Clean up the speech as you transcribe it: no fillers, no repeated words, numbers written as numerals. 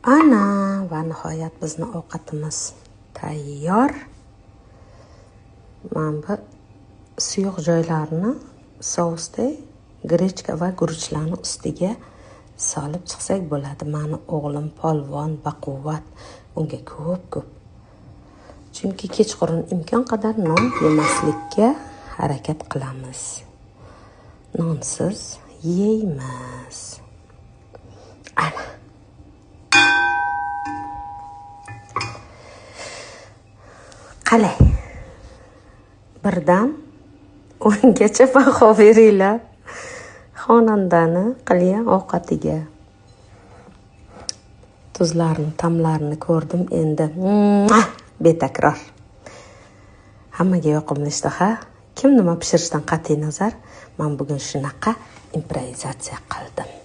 Ana va nihoyat bizni ovqatimiz tayyor. Mana bu suyuq joylarni sousda grechka va guruchlarni ustiga solib chiqsak bo'ladi. Mani o'g'lim polvon baquvvat, unga ko'p-ko'p. Chunki kechqurun imkon qadar non yemaslikka harakat qilamiz. Nonsiz yeymiz. Ana. Qalay? Birdan 10gacha baho beringlar xonandani qilgan ovqatiga. Tuzlarini, ta'mlarini ko'rdim endi. Betakror. Hammaga yoqimli ishtaha. Kim nima pishirishdan qat'iy nazar, men bugun shunaqa improvizatsiya qildim.